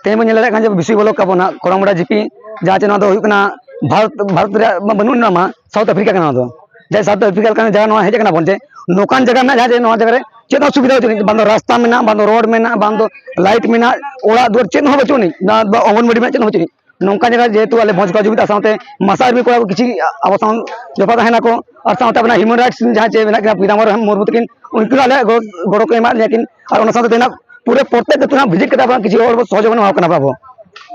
ᱛᱮᱦᱮᱧ ᱵᱚᱱ ᱧᱮᱞ ᱫᱟᱲᱮᱭᱟᱜ ᱠᱟᱱᱟ ᱡᱮ ᱵᱤᱥᱤ ᱵᱚᱞᱚ ᱠᱟᱵᱚᱱᱟ ᱠᱚᱲᱟᱢᱩᱲᱟ ᱡᱤᱯᱤ, ᱡᱟᱦᱟᱸ ᱪᱮ ᱱᱚᱣᱟ ᱫᱚ ᱦᱩᱭᱩᱜ ᱠᱟᱱᱟ ᱵᱷᱟᱨᱚᱛ, ᱵᱷᱟᱨᱚᱛ ᱨᱮᱭᱟᱜ ᱢᱟ ᱵᱟᱹᱱᱩᱜ ᱱᱟ ᱢᱟ, ᱥᱟᱣᱩᱛᱷ ᱟᱯᱷᱨᱤᱠᱟ ᱠᱟᱱᱟ ᱱᱚᱣᱟ ᱫᱚ᱾ ᱡᱟᱦᱟᱸ ᱥᱟᱣᱩᱛᱷ ᱟᱯᱷᱨᱤᱠᱟ ᱞᱮᱠᱟᱱ ᱡᱟᱭᱜᱟ ᱱᱚᱣᱟ ᱦᱮᱡ ᱟᱠᱟᱱᱟ ᱵᱚᱱ, ᱡᱮ ᱱᱚᱝᱠᱟᱱ ᱡᱟᱭᱜᱟ ᱢᱮᱱᱟᱜᱼᱟ ᱡᱟᱦᱟᱸ ᱡᱮ ᱱᱚᱣᱟ ᱡᱟᱭᱜᱟ ᱨᱮ ᱪᱮᱫ ᱦᱚᱸ ᱥᱩᱵᱤᱫᱷᱟ ᱵᱟᱹᱪᱩᱜ ᱟᱹᱱᱤᱡ, ᱵᱟᱝ ᱫᱚ ᱨᱟᱥᱛᱟ ᱢᱮᱱᱟᱜᱼᱟ, ᱵᱟᱝ ᱫᱚ ᱨᱳᱰ ᱢᱮᱱᱟᱜᱼᱟ, ᱵᱟᱝ ᱫᱚ ᱞᱟᱭᱤᱴ ᱢᱮᱱᱟᱜᱼᱟ, ᱚᱲᱟᱜ ᱫᱩᱣᱟᱹᱨ ᱪᱮᱫ ᱦᱚᱸ ᱵᱟᱹᱪᱩᱜ ᱟᱹᱱᱤᱡ, ᱱᱚᱣᱟ ᱫᱚ ᱚᱝᱜᱚᱱᱣᱟᱲᱤ ᱢᱮᱱᱟᱜᱼᱟ, ᱪᱮᱫ ᱦᱚᱸ ᱵᱟᱹᱪᱩᱜ ᱟᱹᱱᱤᱡ᱾ ᱱᱚᱝᱠᱟ ᱡᱟᱭᱜᱟ ᱡᱮᱦᱮᱛᱩ ᱟᱞᱮ ᱵᱷᱚᱸᱡᱽ ᱠᱚᱲᱟ ᱡᱩᱢᱤᱫ ᱥᱟᱶᱛᱮ ᱢᱟᱥᱟ ᱟᱨᱢᱤ ᱠᱚᱲᱟ ᱠᱚ ᱠᱤᱪᱷᱩ ᱟᱵᱚ ᱥᱟᱶ ᱡᱚᱯᱲᱟᱣ ᱛᱟᱦᱮᱱᱟᱠᱚ, ᱟᱨ ᱥᱟᱶᱛᱮ ᱟᱵᱚᱱᱟᱜ ᱦᱤᱭᱩᱢᱮᱱ ᱨᱟᱭᱤᱴᱥ ᱡᱟᱦᱟᱸ ᱪᱮ ᱢᱮᱱᱟᱜ ᱠᱤᱱᱟ ᱯᱤᱛᱟᱢᱵᱚᱨ ᱢᱩᱨᱢᱩ ᱛᱟᱹᱠᱤᱱ, ᱩᱱᱠᱤᱱ ᱟᱞᱮᱭᱟᱜ ᱜᱚᱲᱚ, ᱜᱚᱲᱚ ᱠᱚ ᱮᱢᱟᱫ ᱞᱮᱭᱟ ᱠᱤᱱ᱾ ᱟᱨ ᱚᱱᱟ ᱥᱟᱶᱛᱮ ᱛᱮᱦᱮᱧ ᱯᱩᱨᱟᱹ ᱯᱨᱚᱛᱮᱠ ᱟᱹᱛᱩ ᱨᱮᱱᱟᱜ ᱵᱷᱤᱡᱤᱴ ᱠᱟᱛᱮ ᱟᱵᱚ ᱠᱤᱪᱷᱩ ᱦᱚᱲ ᱵᱚ ᱥᱚᱦᱚᱡᱳᱜᱤ ᱮᱢᱟ ᱠᱚ ᱠᱟᱱᱟ ᱟᱵᱚ᱾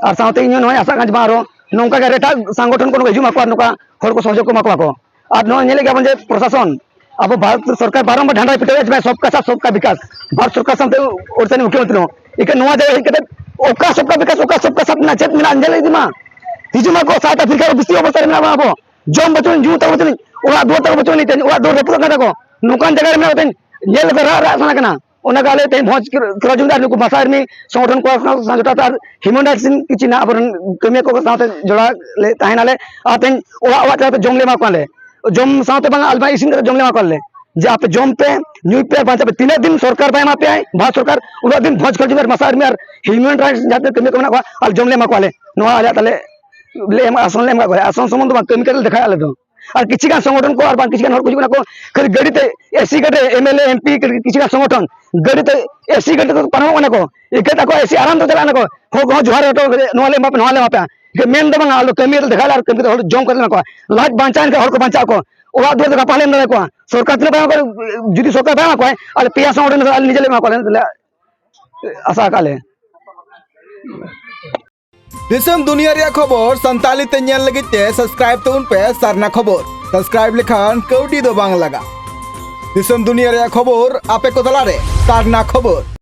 ᱟᱨ ᱥᱟᱶᱛᱮ ᱤᱧ ᱦᱚᱸ ᱱᱚᱣᱟᱧ ᱟᱥᱟᱜ ᱠᱟᱱᱟ ᱡᱮ ᱵᱟᱝ ᱟᱨᱚ ᱱᱚᱝᱠᱟ ᱜᱮ ᱟᱨ ᱮᱴᱟᱜ ᱥᱟᱝᱜᱚᱴᱷᱚᱱ ᱠᱚ ᱦᱤᱡᱩᱜ ᱢᱟᱠᱚ ᱟᱨ ᱱᱚᱝᱠᱟ ᱦᱚᱲ ᱠᱚ ᱥᱚᱦᱚᱡᱳᱜᱽ ᱠᱚ ᱮᱢᱟ ᱠᱚᱣᱟ ᱠᱚ᱾ ᱟᱨ ᱱᱚᱣᱟ ᱧᱮᱞᱮᱫ ᱜᱮᱭᱟ ᱵᱚᱱ ᱡᱮ ᱯᱨᱚᱥᱟᱥᱚᱱ ᱟᱵᱚ ᱵᱷᱟᱨᱚᱛ ᱥᱚᱨᱠᱟᱨ ᱵᱟᱨᱚᱢᱵᱟᱨ ᱰᱟᱸᱰᱟᱭ ᱯᱤᱴᱟᱹᱣᱮᱫᱼᱟ ᱡᱮ ᱥᱚᱵᱠᱟ ᱥᱟᱛᱷ ᱥᱚᱵᱠᱟ ᱵᱤᱠᱟᱥ, ᱵᱷᱟᱨᱚᱛ ᱥᱚᱨᱠᱟᱨ ᱥᱟᱶᱛᱮ ᱳᱰᱤᱥᱟ ᱨᱤᱱ ᱢᱩᱠᱷᱭᱚᱢᱚᱱᱛᱨᱤ ᱦᱚᱸ ᱮᱠᱮᱱ ᱱᱚᱣᱟ ᱡᱟᱭᱜᱟ ᱦᱮᱡ ᱠᱟᱛᱮ ᱚᱠᱟ ᱥᱚᱵᱠᱟ ᱵᱤᱠᱟᱥ, ᱚᱠᱟ ᱥᱚᱵᱠᱟ ᱥᱟᱛᱷ ᱢᱮᱱᱟᱜᱼᱟ, ᱪᱮᱫ ᱢᱮᱱᱟᱜᱼᱟ ᱧᱮᱞ ᱤᱫᱤ ᱢᱟ᱾ ᱦᱤᱡᱩᱜ ᱢᱟᱠᱚ, ᱥᱟᱣᱩᱛᱷ ᱟᱯᱷᱨᱤᱠᱟ ᱨᱮ ᱵᱤᱥᱤ ᱚᱵᱚᱥᱛᱟ ᱨᱮ ᱢᱮᱱᱟᱜ ᱵᱚᱱᱟ ᱟᱵᱚ, ᱡᱚᱢ ᱵᱟᱹᱪᱩᱜ, ᱧᱩ ᱛᱟᱵᱚ ᱵᱟᱹᱪᱩᱜ, ᱚᱲᱟᱜ ᱫᱩᱣᱟᱹᱨ ᱛᱟᱵᱚ ᱵᱟᱹᱪᱩᱜ, ᱚᱲᱟᱜ ᱫᱩᱣᱟᱹᱨ ᱨᱟᱹᱯᱩᱫ ᱟᱠᱟᱱ ᱛᱟᱠᱚ, ᱱᱚᱝᱠᱟᱱ ᱡᱟᱭᱜᱟ ᱨᱮ ᱢᱮᱱᱟᱜ ᱠᱚᱛᱮ ᱧᱮᱞ ᱠᱟᱛᱮ ᱨᱟᱜ ᱨᱟᱜ ᱥᱟᱱᱟ ᱠᱟᱱᱟ᱾ ᱚᱱᱟ ᱜᱮ ᱟᱞᱮ ᱛᱮᱦᱮᱧ ᱵᱷᱚᱸᱡᱽ ᱠᱨᱚ-, ᱠᱨᱚᱡᱽ ᱨᱮ ᱱᱩᱠᱩ ᱵᱷᱟᱥᱟ ᱟᱨᱢᱤ ᱥᱚᱝᱜᱚᱴᱷᱚᱱ ᱠᱚ ᱥᱟᱶ, ᱥᱟᱶ ᱡᱚᱴᱟᱣ ᱛᱮ ᱟᱨ ᱦᱤᱭᱩᱢᱮᱱ ᱨᱟᱭᱤᱴᱥ ᱨᱮᱱ ᱠᱤᱪᱷᱩ ᱱᱟᱜ ᱟᱵᱚᱨᱮᱱ ᱠᱟᱹᱢᱤᱭᱟᱹ ᱠᱚ ᱥᱟᱶᱛᱮ ᱡᱚᱲᱟᱣ ᱞᱮ ᱛᱟᱦᱮᱱᱟᱞᱮ᱾ ᱟᱨ ᱛᱮᱦᱮᱧ ᱚᱲᱟᱜ ᱚᱲᱟᱜ ᱪᱟᱞᱟᱣ ᱠᱟᱛᱮ ᱡᱚᱢ ᱞᱮ ᱮᱢᱟ ᱠᱚᱣᱟᱞᱮ᱾ ᱡᱚᱢ ᱥᱟᱶᱛᱮ ᱵᱟᱝ, ᱟᱞᱮ ᱢᱟ ᱤᱥᱤᱱ ᱠᱟᱛᱮ ᱡᱚᱢ ᱞᱮ ᱮᱢᱟ ᱠᱚᱣᱟᱞᱮ, ᱡᱮ ᱟᱯᱮ ᱡᱚᱢ ᱯᱮ, ᱧᱩᱭ ᱯᱮ, ᱵᱟᱧᱪᱟᱣ ᱯᱮ᱾ ᱛᱤᱱᱟᱹᱜ ᱫᱤᱱ ᱥᱚᱨᱠᱟᱨ ᱵᱟᱭ ᱮᱢᱟ ᱯᱮᱭᱟᱭ, ᱵᱷᱟᱨᱚᱛ ᱥᱚᱨᱠᱟᱨ, ᱩᱱᱟᱹᱜ ᱫᱤᱱ ᱵᱷᱚᱡᱽ ᱠᱷᱚᱨᱪᱟ ᱟᱨ ᱢᱟᱥᱟ ᱟᱨᱢᱤ ᱟᱨ ᱦᱤᱭᱩᱢᱮᱱ ᱨᱟᱭᱤᱴᱥ ᱡᱟᱦᱟᱸ ᱛᱤᱱᱟᱹᱜ ᱠᱟᱹᱢᱤ ᱠᱚ ᱢᱮᱱᱟᱜ ᱠᱚᱣᱟ, ᱟᱨ ᱡᱚᱢ ᱞᱮ ᱮᱢᱟ ᱠᱚᱣᱟᱞᱮ᱾ ᱱᱚᱣᱟ ᱟᱞᱮᱭᱟᱜ ᱛᱟᱞᱮ ᱞᱮ ᱮᱢᱟ, ᱟᱥᱚᱱ ᱞᱮ ᱮᱢ ᱠᱟᱜ ᱠᱚᱣᱟ᱾ ᱟᱥᱚᱱ ᱥᱚᱢᱚᱱ ᱫᱚ ᱵᱟᱝ, ᱠᱟᱹᱢᱤ ᱠᱟᱛᱮ ᱞᱮ ᱫᱮᱠᱷᱟᱭᱟ ᱟᱞᱮ ᱫᱚ᱾ ᱟᱨ ᱠᱤᱪᱷᱤ ᱜᱟᱱ ᱥᱚᱝᱜᱚᱴᱷᱚᱱ ᱠᱚ ᱟᱨ ᱵᱟᱝ ᱠᱤᱪᱷᱤ ᱜᱟᱱ ᱦᱚᱲ ᱠᱚ ᱦᱤᱡᱩᱜ ᱠᱟᱱᱟ ᱠᱚ, ᱠᱷᱟᱹᱞᱤ ᱜᱟᱹᱰᱤ ᱛᱮ, ᱮᱥᱤ ᱜᱟᱹᱰᱤ, ᱮᱢᱮᱞᱮ, ᱮᱢᱯᱤ, ᱠᱤᱪᱷᱤ ᱜᱟᱱ ᱥᱚᱝᱜᱚᱴᱷᱚᱱ ᱜᱟᱹᱰᱤ ᱛᱮ, ᱮᱥᱤ ᱜᱟᱹᱰᱤ ᱛᱮ ᱯᱟᱨᱚᱢᱚᱜ ᱠᱟᱱᱟ ᱠᱚ, ᱤᱠᱟᱹ ᱛᱟᱠᱚ ᱮᱥᱤ ᱟᱨᱟᱢ ᱛᱮ ᱪᱟᱞᱟᱜ ᱠᱟᱱᱟ ᱠᱚ, ᱦᱚᱲ ᱠᱚᱦᱚᱸ ᱡᱚᱦᱟᱨ ᱦᱚᱴᱚ ᱠᱟᱛᱮ ᱱᱚᱣᱟ ᱞᱮ ᱮᱢᱟ ᱯᱮ, ᱱᱚᱣᱟ ᱞᱮ ᱮᱢᱟ ᱯᱮᱭᱟ᱾ ᱤᱠᱟᱹ ᱢᱮᱱ ᱫᱚ ᱵᱟᱝᱟ, ᱟᱞᱮ ᱫᱚ ᱠᱟᱹᱢᱤ ᱠᱟᱛᱮ ᱫᱮᱠᱷᱟᱣ ᱞᱮ ᱟᱨ ᱠᱟᱹᱢᱤ ᱠᱟᱛᱮ ᱦᱚᱲ ᱡᱚᱢ ᱠᱟᱛᱮ ᱞᱮ ᱮᱢᱟ ᱠᱚᱣᱟ᱾ ᱞᱟᱡ ᱵᱟᱧᱪᱟᱣ ᱮᱱ ᱠᱷᱟᱱ ᱦᱚᱲ ᱠᱚ ᱵᱟᱧᱪᱟᱜ ᱟᱠᱚ, ᱚᱲᱟᱜ ᱫᱩᱣᱟᱹᱨ ᱫᱚ ᱜᱟᱯᱟ ᱞᱮ ᱮᱢ ᱫᱟᱲᱮ ᱠᱚᱣᱟ᱾ ᱥᱚᱨᱠᱟᱨ ᱛᱤᱱᱟᱹᱜ ᱵᱟᱭ ᱮᱢᱟ ᱠᱚᱣᱟ, ᱡᱩᱫᱤ ᱥᱚᱨᱠᱟᱨ ᱵᱟᱭ ᱮᱢᱟ ᱠᱚᱣᱟᱭ, ᱟᱞᱮ ᱯᱮᱭᱟ ᱥᱚᱝᱜᱚᱴᱷᱚᱱ ᱟᱞᱮ ᱱᱤᱡᱮ ᱞᱮ ᱮᱢᱟ ᱠᱚᱣᱟ, ᱟᱞᱮ ᱞᱮ ᱟᱥᱟ ᱟᱠᱟᱫ ᱞᱮ᱾ ᱫᱤᱥᱚᱢ ᱫᱩᱱᱤᱭᱟᱹ ᱨᱮᱭᱟᱜ ᱠᱷᱚᱵᱚᱨ ᱥᱟᱱᱛᱟᱲᱤ ᱛᱮ ᱧᱮᱞ ᱞᱟᱹᱜᱤᱫ ᱛᱮ subscribe ᱛᱟᱵᱚᱱ ᱯᱮ ᱥᱟᱨᱱᱟ ᱠᱷᱚᱵᱚᱨ᱾ Subscribe ᱞᱮᱠᱷᱟᱱ ᱠᱟᱹᱣᱰᱤ ᱫᱚ ᱵᱟᱝ ᱞᱟᱜᱟᱜᱼᱟ᱾ ᱫᱤᱥᱚᱢ ᱫᱩᱱᱤᱭᱟᱹ ᱨᱮᱭᱟᱜ ᱠᱷᱚᱵᱚᱨ ᱟᱯᱮ ᱠᱚ ᱛᱟᱞᱟᱨᱮ ᱥᱟᱨᱱᱟ ᱠᱷᱚᱵᱚᱨ᱾